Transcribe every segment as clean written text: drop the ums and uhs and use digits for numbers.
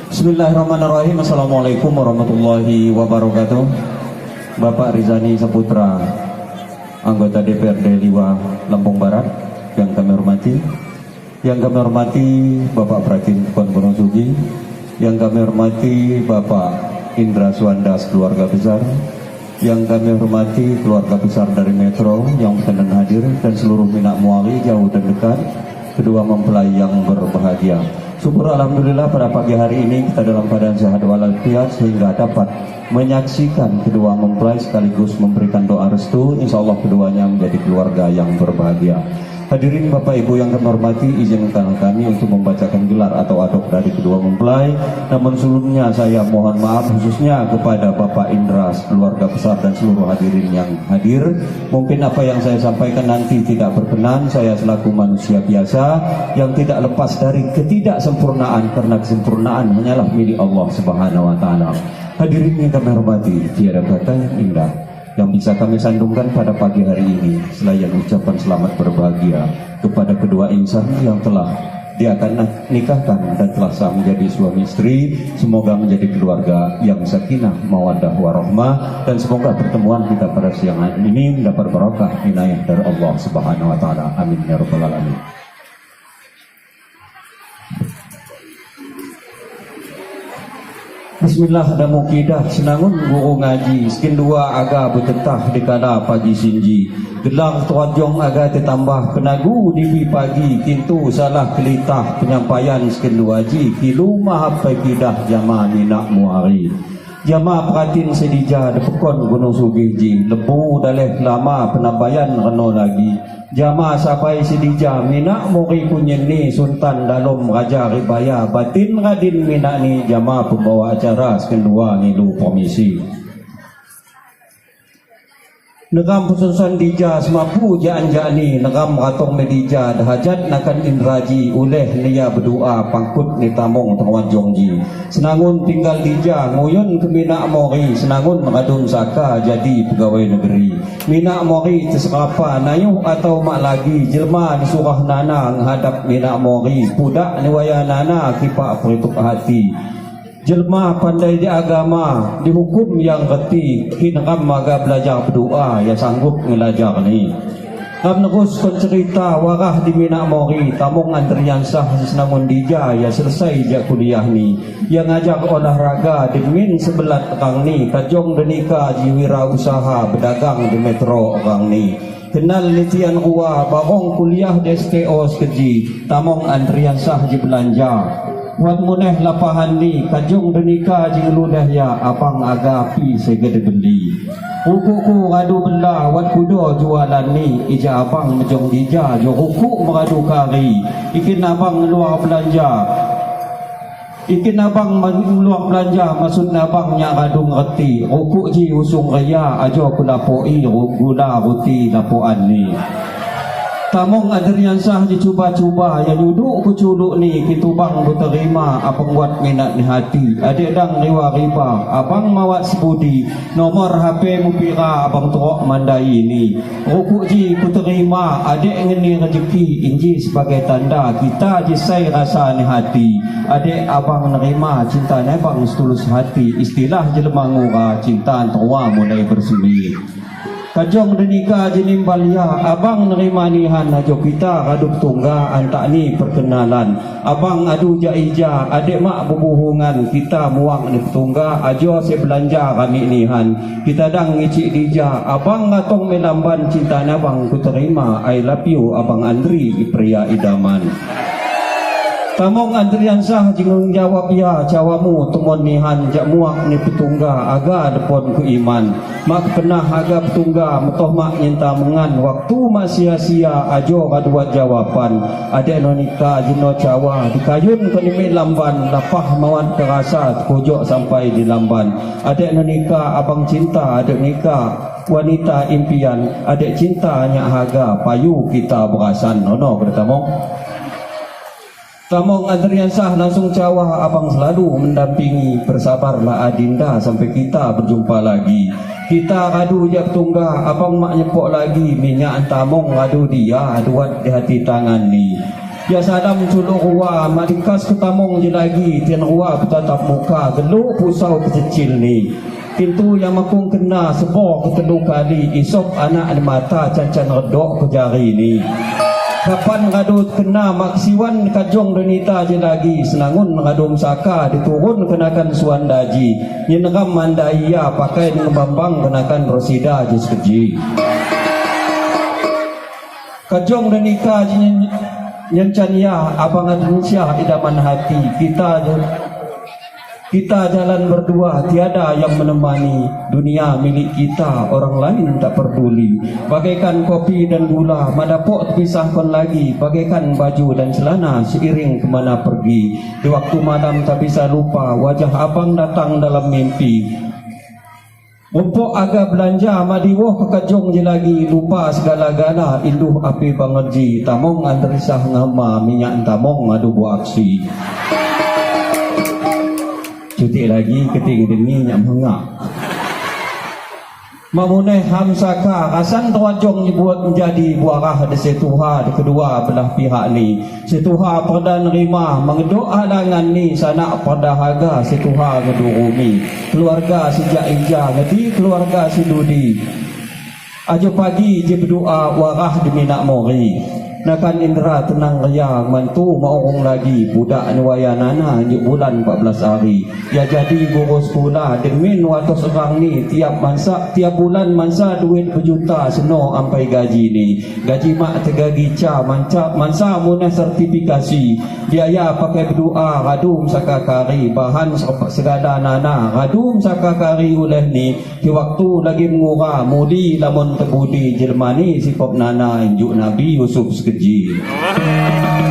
Bismillahirrahmanirrahim. Assalamualaikum warahmatullahi wabarakatuh. Bapak Rizani Saputra, anggota DPRD Liwa Lampung Barat yang kami hormati. Yang kami hormati Bapak Pratin Pekon Gunung Sugi. Yang kami hormati Bapak Indra Suanda keluarga besar. Yang kami hormati keluarga besar dari Metro yang berkenan hadir dan seluruh minak muari jauh dan dekat, kedua mempelai yang berbahagia. Syukur alhamdulillah pada pagi hari ini kita dalam keadaan sehat walafiat sehingga dapat menyaksikan kedua mempelai sekaligus memberikan doa restu. Insya Allah keduanya menjadi keluarga yang berbahagia. Hadirin Bapak Ibu yang kami hormati, izinkan kami untuk membacakan gelar atau adab dari kedua mempelai. Namun sebelumnya saya mohon maaf khususnya kepada Bapak Indra, keluarga besar dan seluruh hadirin yang hadir. Mungkin apa yang saya sampaikan nanti tidak berkenan. Saya selaku manusia biasa yang tidak lepas dari ketidaksempurnaan, karena kesempurnaan hanyalah milik Allah Subhanahu wa Ta'ala. Hadirin yang kami hormati, tiada kata yang indah yang bisa kami sandungkan pada pagi hari ini selain ucapan selamat berbahagia kepada kedua insan yang telah dia akan nikahkan dan telah sah menjadi suami istri. Semoga menjadi keluarga yang sakinah, mawaddah warahmah, dan semoga pertemuan kita pada siang hari ini mendapat barakah inayah dari Allah Subhanahu wa Ta'ala. Amin ya rabbal alamin. Bismillah dan mukidah senangun guru ngaji skin dua aga bertetah di kala pagi sinji gelang tuajong aga tertambah penagu di pagi kintu salah kelitah penyampaian skin dua ji kilu mahapai kidah jama minak muari jama peratin sedija depekon gunung sugih ji lebu daleh lama penambayan reno lagi jama sapai sedija minak muri kunyeni sultan dalom raja ribaya batin radin minak ni jama pembawa acara sekendua ngilu permisi negam pususan dija semapu jaan jani negam ratong medija dahajat nakan indraji uleh nia berdoa pangkut ni tamong tengwan jongji senangun tinggal dija nguyun ke minak mori senangun mengadun saka jadi pegawai negeri minak mori terserapa nayuh atau mak lagi jelma di surah nana menghadap minak mori pudak ni waya nana kipak perituk hati jelma pandai di agama dihukum yang reti kinram maga belajar berdoa yang sanggup ngelajar ni Ram nerus kon cerita warah di minak mori tamung Andriansah senangun dija ya selesai jak kuliah ni yang ngajar olahraga di min sebelat orang ni kajong denika jiwira usaha berdagang di metro orang ni kenal litian rua barong kuliah di STO sekeji tamung Andriansah ji belanja buat muneh lapahan ni kajung denika jing ludah ya abang aga api segede beli rukuku radu bela wat kudo jualan ni ija abang mejong dija jo rukuk meradu kari ikin abang luar belanja ikin abang luar belanja maksud abang nyak radu ngerti rukuk ji usung raya ajo ku lapoi gula roti lapoan ni Tamong Adriansah dicuba-cuba yang duduk ku culuk ni kitu bang ku terima abang buat minat ni hati adik dang riwa riba abang mawat sebudi nomor HP mu pira abang terok mandai ni rukuk ji ku terima adik ngeni rezeki inji sebagai tanda kita jisai rasa ni hati adik abang nerima cinta ni abang setulus hati istilah jelema ngura cinta terwa mulai bersemi Kajong denika jenim balia abang nerima nihan ajo kita raduk tungga antak ni perkenalan abang adu ja ija adik mak berbohongan kita muang ni tungga ajo se belanja kami nihan kita dang ngicik dija abang ngatong melamban cinta abang ku terima I love you abang Andri pria idaman Tamong Andriansah jingung jawab ya cawamu temon nihan jak muak ni petungga aga depon ku iman mak pernah aga petungga metoh mak nyinta mengan waktu mak sia-sia ajo kaduat jawapan adek nonika jino cawa dikayun ke nimik lamban lapah mawan kerasa kojok sampai di lamban adek nonika abang cinta adek nika wanita impian adek cinta nyak haga payu kita berasan nono bertamong Tamong Andriansah langsung cawah abang selalu mendampingi bersabarlah adinda sampai kita berjumpa lagi. Kita radu jap tungga abang mak nyepok lagi minyak tamong radu dia aduat di hati tangan ni. Ya sadam culuk rua madikas ketamong je lagi tian rua bertatap muka geluk pusau kecil ni. Pintu yang makung kena sebor ketelu kali isop anak di mata cancan redok ke jari ni. Kapan radu kena maksiwan kajong donita je lagi senangun radum saka diturun kenakan suan daji. Nyeneram mandaya pakai ngembambang kenakan rosida je sekeji. Kajong donita je nyencan ya abang Indonesia idaman hati kita jalan berdua tiada yang menemani, dunia milik kita orang lain tak peduli. Bagaikan kopi dan gula madapok terpisahkan lagi, bagaikan baju dan celana seiring kemana pergi. Di waktu malam tak bisa lupa wajah abang datang dalam mimpi. Rumpuk agak belanja madiwoh kekajong je lagi lupa segala-gala induh api bangerji tamong andrisah ngama minyak tamong adu buat aksi. Cuti lagi keting demi nyak mengak. Mamuneh hamsaka rasan terwajong dibuat menjadi buarah de setuha di kedua belah pihak ni. Setuha pada nerima mengedok halangan ni sanak pada haga setuha ngedurumi. Keluarga sejak ija ngedi keluarga si dudi. Ajo pagi je berdoa warah demi nak mori. Nakan Indra tenang ria mantu maurung lagi budak ni wayanana juk bulan 14 hari. Ya jadi guru sekolah demin watos orang ni tiap masa tiap bulan masa duit berjuta seno ampai gaji ni. Gaji mak tega gica manca mansa munah sertifikasi. Biaya pakai berdoa radum sakakari bahan segala nana radum sakakari oleh ni di waktu lagi mengura muli lamun terbudi jelmani sifat nana injuk Nabi Yusuf sekeji.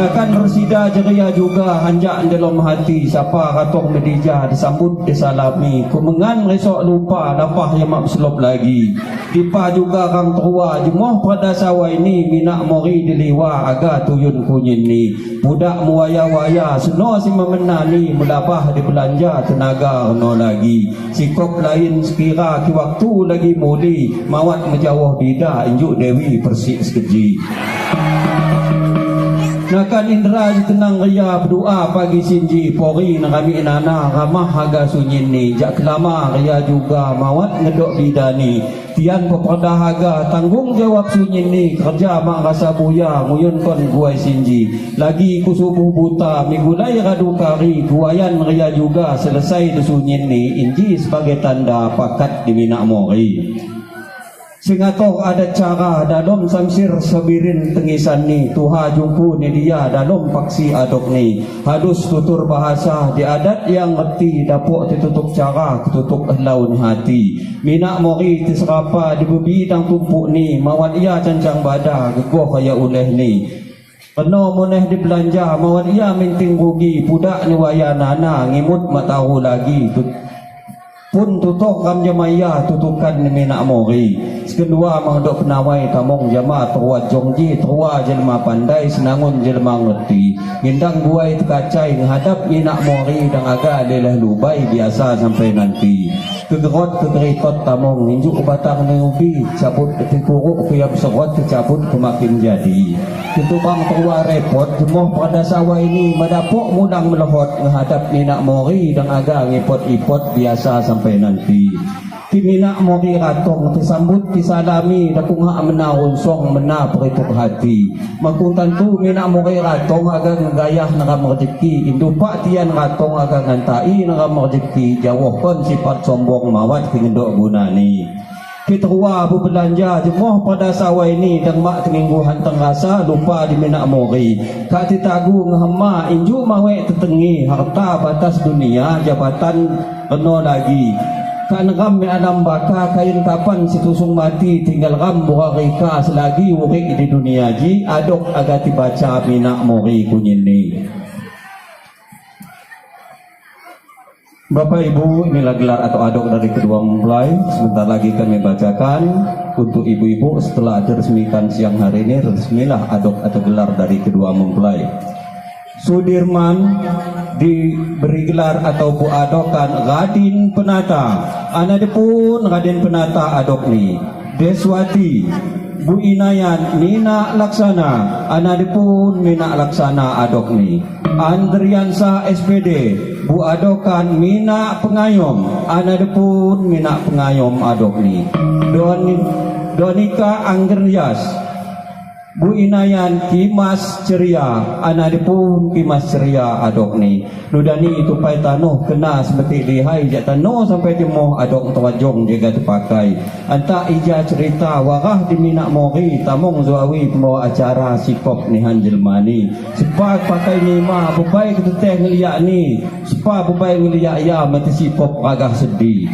Nakan bersida ceria juga hanjak dalam hati siapa katong medija disambut disalami kumengan resok lupa lapah yang mak selop lagi. Dipa juga kang tua jemoh pada sawah ini minak mori diliwa aga tuyun kunyin ni. Budak muaya-waya seno si memenani melabah di belanja tenaga no lagi. Sikop lain sekira ki waktu lagi muli mawat menjauh bida injuk Dewi Persik sekeji. Nakan Indra je tenang ria berdoa pagi sinji pori nak kami nana ramah haga sunyin ni jak kelama ria juga mawat ngedok bidani tian peperda haga tanggung jawab sunyin ni kerja mak rasa buya nguyun kon guai sinji lagi ku subuh buta migulai radu kari guayan ria juga selesai desunyin ni inji sebagai tanda pakat di minak mori. Singatok ada cara dalam samsir sebirin tengisan ni tuha jumpu ni dia dalam paksi adok ni halus tutur bahasa di adat yang ngerti dapuk ditutup cara ketutup laun hati minak mori tiserapa di bebi dang tumpuk ni mawat ia cancang bada gegoh kaya uleh ni Kena moneh dibelanja mawat ia minting rugi budak ni wayanana ngimut matahu lagi pun tutup kam jamaya tutukan ni nak mori. Sekedua mangdok penawai tamong jama terua jongji terua jelma pandai senangun jelma ngerti. Ngindang buai tekacai menghadap minak mori dan agak lelah lubai biasa sampai nanti. Kegerot kegeritot tamong ninjuk batang neubi cabut kekuruk kuyap serot kecabut kemakin jadi. Tentu bang terua repot jemoh pada sawah ini madapok mudang melehot menghadap minak mori dan agak ngipot-ipot biasa sampai nanti. Timinak mori ratong tersambut disalami dakung hak menarun song mena perituk hati. Makung tentu minak mori ratong agak ngegayah neram rezeki indupak tian ratong agak ngantai neram rezeki jauh kon sifat sombong mawat kingendok gunani. Kita bu belanja jemoh pada sawah ini dan mak teminggu hantang rasa lupa di minak mori. Kak titagu ngehema inju mawek tetengi harta batas dunia jabatan reno lagi. Kan ram mi alam baka kain kapan situsung mati tinggal ram buarika selagi urik di dunia ji adok agak dibaca minak mori kunyin ni. Bapak Ibu, inilah gelar atau adok dari kedua mempelai. Sebentar lagi kami bacakan untuk ibu-ibu setelah diresmikan siang hari ini, resmilah adok atau gelar dari kedua mempelai. Sudirman diberi gelar atau bu adokan Radin Penata. Anak pun Radin Penata adok ni. Deswati Bu Inayan Mina Laksana, anadipun Mina Laksana adokni. Andriansa SPD, Bu Adokan Mina Pengayom, anadipun Mina Pengayom adokni. Donika Anggrias, Bu Inayan Kimas Ceria, anadipun Kimas Ceria adokni. Nudani itu pai tanuh kena seperti lihai jak tanuh sampai timoh adok tawajong jaga terpakai. Anta ija cerita warah di minak mori tamong zuawi pembawa acara sikop nihan jelmani. Sepa pakai ni ma bebai keteteh ngeliak ni. Sepa bebai ngeliak ya mati sikop agak sedih.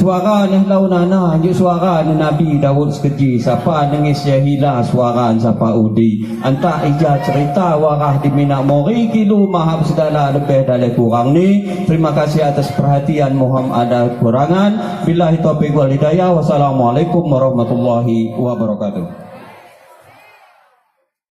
Suara ni lau nana, juk suara ni Nabi Daud sekeji. Siapa nangis ya hila suara siapa udi. Anta ija cerita warah di minak mori kilu mahab segala lebih dari kurang ni. Terima kasih atas perhatian, mohon ada kurangan. Billahi taufiq wal hidayah. Wassalamualaikum warahmatullahi wabarakatuh.